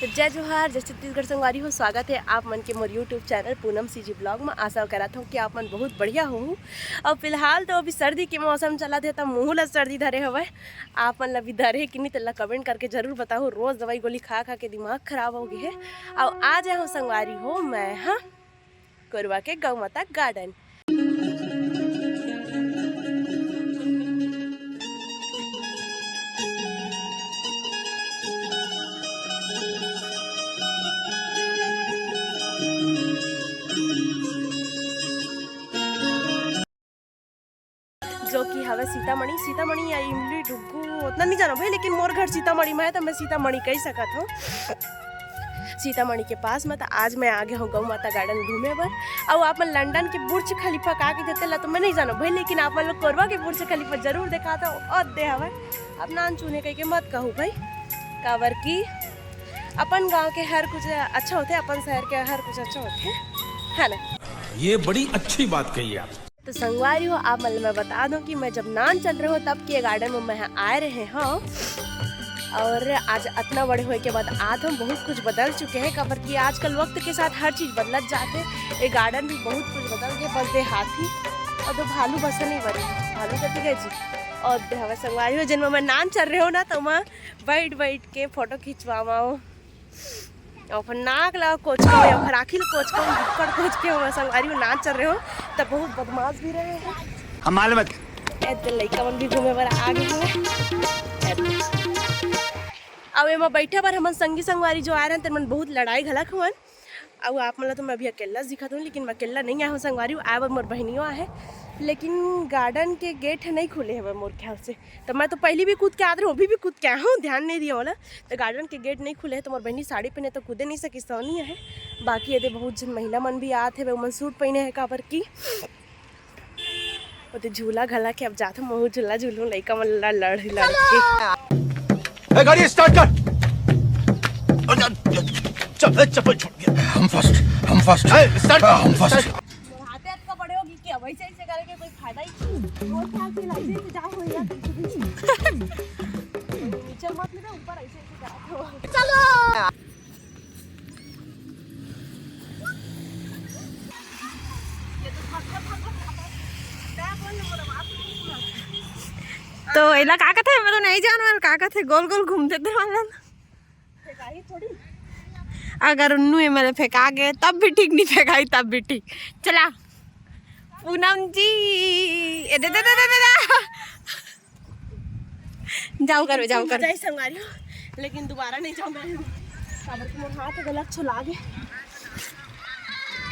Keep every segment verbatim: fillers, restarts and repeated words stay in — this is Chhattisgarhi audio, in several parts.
जय जोहार, जय छत्तीसगढ़ संगवारी हो। स्वागत है आप मन के मोर YouTube चैनल पूनम सीजी ब्लॉग में। आशा करत हूँ कि आप मन बहुत बढ़िया हो। और फिलहाल तो अभी सर्दी के मौसम चलत है, तो मुँह ला सर्दी धरे हवय। आप मन ला भी धरे कि नहीं, तेला कमेंट करके जरूर बताओ। रोज दवाई गोली खा खा के दिमाग खराब हो गए है। और आज हो संगवारी हो, मैं हाँ कोरवा के गौ माता गार्डन। जो कि हवे सीतामढ़ी। सीतामढ़ी या इमली डुग्गू उतना नहीं जानो भाई, लेकिन मोर घर सीतामढ़ी में है, तो मैं सीतामढ़ी कह सकत हूँ। सीतामढ़ी के पास में, तो आज मैं आ गया हूँ गौ माता गार्डन घूमे बर। और आप मन लंदन के बुर्ज खलीफा का के देते ला तो मैं नहीं जानो भाई, लेकिन आप मन लोग कोरवा के बुर्ज खलीफा जरूर देखा था। और दे हवे, अब नान चूने कह के मत कहू भाई, काबर की अपन गांव के हर कुछ अच्छा होते, अपन शहर के हर कुछ अच्छा होते, है ना? ये बड़ी अच्छी बात कही आप। तो संगवारी हो, आप मन ल मैं बता दूं कि मैं जब नान चल रहे हो तब के गार्डन में मैं आए रहे हूँ। और आज अतना बड़े होए के बाद आत हम, बहुत कुछ बदल चुके हैं, काबर कि आजकल वक्त के साथ हर चीज बदलत जाते। ये गार्डन भी बहुत कुछ बदल गए, बस दे हाथी और दो भालू बस नहीं बने, भालू कति गए जी। और दे हवे संगवारी हो, जिन में मैं नान चल रहे हो ना, तो मैं बैठ बैठ के फोटो खिंचवावा। और फिर नाक ला कोचका हो, या फिर आँखी ला कोचका हो, नुक्कड़ कोच के हो, संगवारी हो, नाच चल रहे हो, तब बहुत बदमाश भी रहे हैं। हम मालूम है। ए, तो लइका मन भी घूमे बर आ गए हुए। ए, तो। अब एमा बैठे बर हमन संगी संगवारी जो आ रहे हैं, तेन मन बहुत लड़ाई घलक हुआ। अब आप मन ला तो मैं अभी अकेला दिखत हूँ, लेकिन मैं अकेला नहीं आया हूँ संगवारी, आए बर मोर बहनियों आहे, लेकिन गार्डन के गेट है नहीं खुले हवे मोर ख्याल से। तो मैं तो पहली भी कूद के आत रहे हूँ, अभी भी कूद के आया हूँ, ध्यान नहीं दिया वाला। तो गार्डन के गेट नहीं खुले है, तो मोर बहनी साड़ी पहने तो कूदे नहीं सकी, सौनी है। बाकी ये दे बहुत झन महिला मन भी आत है, उमन सूट पहने है, काबर की ओते झूला घला के अब जात हूँ, महू झूला झूलूँ, लइका मन ला लड़ लड़ के। ए, गाड़ी स्टार्ट कर। चल, चप्पल छूट गया। हम फर्स्ट, हम फर्स्ट। ए, स्टार्ट कर। हम फर्स्ट। मोर हाथे अतका बड़े होगी क्या? वैसे ऐसे करे के कोई फायदा ही नहीं। मोर ख्याल से ऐसे ऐसे जाओ हो यार। नीचे मत मिलो, ऊपर ऐसे ऐसे करा। चलो। तो एला का कथे? मैं तो नहीं जानवर का कथे, गोल गोल घूमते थे वाला। फेंकाई थोड़ी। अगर उन्नू एमएलए फेंका गए तब भी ठीक, नहीं फेंकाई तब भी ठीक। चला पूनम जी, ए दे दे दे दे दे। जाओ करो, जाओ करो। जाई संगवारी हो, लेकिन दोबारा नहीं जाऊँ मैं। अब मोर हाथ गलत छुला गए।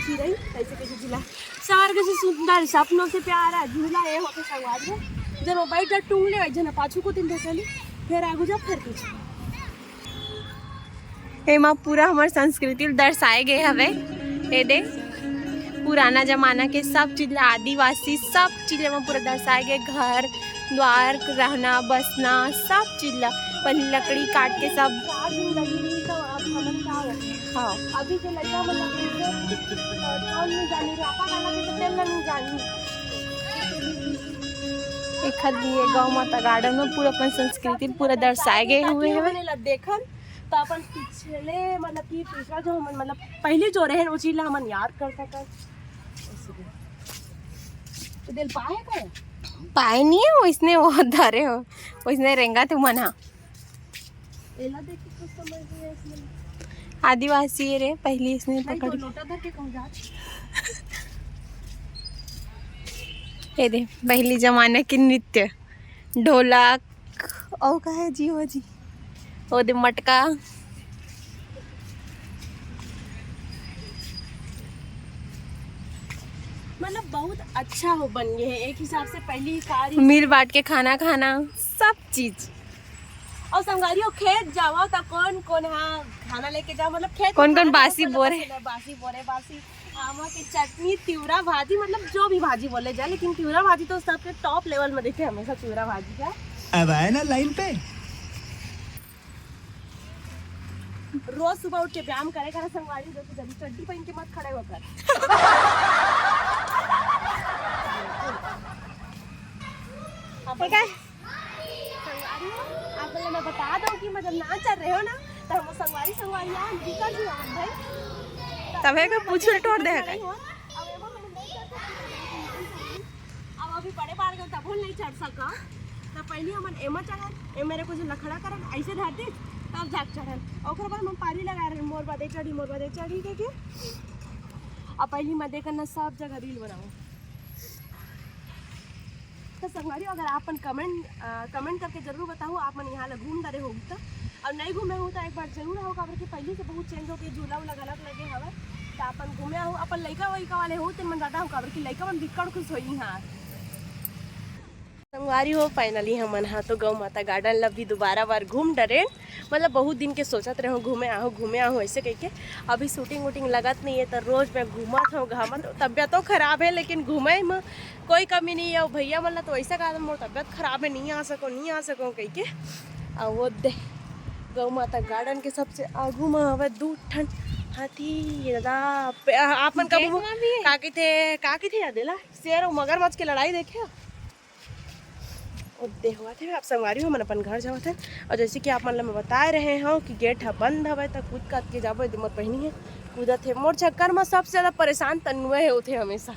चिरई कैसे कैसे झूला, स्वर्ग से सुंदर, सपनों से प्यारा झूला ये होते संगवारी हो। जब मैं बैठ जा टूंग ले, एक जना पाछू को दिन देखा ली, फिर आगू जा, फिर पीछे। एमा पूरा हमर संस्कृति ल दर्शाए गे हवे। ए दे, पुराना जमाना के सब चीज ला, आदिवासी सब चीज एमा पूरा दर्शाए गे, घर द्वार, रहना बसना, सब चीज ला, पहले लकड़ी काट के सब। हाँ। अभी के लइका मन ला कौन नहीं जानी, रापा गाना के तो तेल ला नहीं जानी। एखर लिए गौ माता गार्डन में पूरा अपन संस्कृति पूरा दर्शाए गए हुए हवे। देखन तो अपन पिछले, मतलब कि पिछला जो हमन, मतलब पहले जो रहे, वो चीज ला हमन याद कर सकत। तो दिल पाए का? पाए नहीं है, वैसने वो धरे हो, वैसने रेंगा तुमन हा। एला देख के कुछ समझ नहीं आया इसमें। आदिवासी ये रे, पहली इसने नहीं, पकड़ तो के। लोटा धर के कहूँ जा। ये दे, पहली जमाना के नृत्य, ढोलक, और का है जी, वो जी, वो दे मटका। मतलब बहुत अच्छा हो बन गए है एक हिसाब से, पहली कार ही मिल बांट के खाना खाना, सब चीज। और संगवारी हो, खेत जावा तो कौन कौन हा खाना लेके जाओ, मतलब खेत कौन कौन खाना बासी लेके बोरे? जाओ, बासी बोरे, बासी आमा के चटनी, तिवरा भाजी, मतलब जो भी भाजी बोले जाए, लेकिन तिवरा भाजी तो सबके टॉप लेवल में देखे हमेशा तिवरा भाजी का। अब आए ना लाइन पे। रोज सुबह उठ के व्यायाम करे करा संगवारी, जो कि जल्दी चड्डी पहन के मत खड़े होकर। ठीक है। संगवारी हो, आप लोग मैं बता दूं कि मैं जब नान चल रहे हो ना, त हम संगवारी, संगवारी यार, निकल जी हम भाई। तभे का पूछल टोर दे है का? अब एमा हम नहीं चढ़ सकत। अब अभी बड़े बाढ़ गए, तब हम नहीं चढ़ सका। त पहली हमन एमा चढ़न, ए मेरे कुछ लखड़ा करन, ऐसे धर दे, तब जाके चढ़न। ओकर बाद हम पारी लगा रहे, मोर बदे चढ़ी, मोर बदे चढ़ी, देखे। अब पहली मैं देख करना सब जगह रील बनाऊँ। तो संगवारी, अगर आपन कमेंट, अ, कमेंट करके जरूर बताओ, आप मन यहाँ ला घूम डरे होहू त, और नहीं घूमे हो तो एक बार जरूर आओ, काबर कि पहले से बहुत चेंज हो गए, झूला उला घलक लगे हवे। तो आपन घूमे हो, अपन लइका वइका वाले हो, तेन मन ज्यादा हो, काबर कि लइका मन बिक्कड़ खुश होई यहाँ। संगवारी हो, फाइनली हमन हा तो गौ माता गार्डन ला भी दोबारा बार घूम डरेन। मतलब बहुत दिन के सोचत रहे हो, घूमे आहू, घूमे आहू ऐसे कह के। अभी शूटिंग वूटिंग लगत नहीं है, तो रोज मैं घूमत हूँ, घामत हूँ। तबियतो खराब है, लेकिन घूमे में कोई कमी नहीं है। भैया मन ला तो ऐसा कहा, मोर तबियत खराब है, नहीं आ सको, नहीं आ सको कह के। और वो दे, गौ माता गार्डन के सबसे आगू में हवे दू ठन हाथी। ये दादा, पे-, आप मन कबू का कहिथे, का कहिथे याद है ला? शेर और मगरमच्छ की लड़ाई देखे हो? ओ देख, होवत हे, आप संगवारी हो, हमन अपन घर जावत हन। और जैसे कि आप मन ला मैं बताए रहे हूँ कि गेट ह बंद हवय, त कूद काद के जाबो, एदे मोर बहिनी हे, कूदत हे। मोर चक्कर म सबसे ज्यादा परेशान तन्नुए हे होथे हमेशा।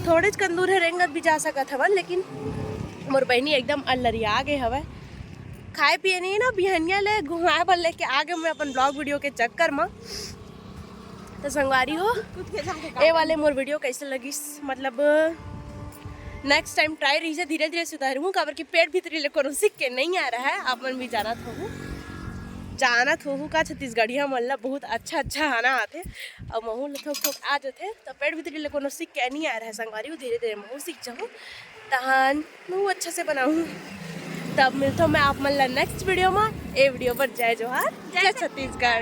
थोड़ेच कन दूर हे, रेंगत भी जा सकत हवन, लेकिन मोर बहिनी एकदम अल्लरिया गे हवय। खाए पिए नहीं ना, बिहनिया ले घुमाए बर लेके आ गे मैं अपन ब्लॉग वीडियो के चक्कर म। तो संगवारी हो, ए वाले मोर वीडियो कैसे लगिस, मतलब नेक्स्ट टाइम ट्राई रही से धीरे धीरे सुधारूँ, काबर कि पेट भीतरी ले कोनो सीख के नहीं आ रहा है। आप मन भी जानत होहू, जानत होहू का छत्तीसगढ़िया मन ला बहुत अच्छा अच्छा खाना आथे, और महू ला थोक थोक आ जाथे, तो पेट भीतरी ले कोनो सीख के नहीं आ रहा है संगवारी हो, धीरे धीरे महू सीख जाहूँ, तहन महू अच्छा से बनाऊँ। तब मिलता हूँ मैं आप मन ला नेक्स्ट वीडियो में। ए वीडियो पर जय जोहार, जय छत्तीसगढ़।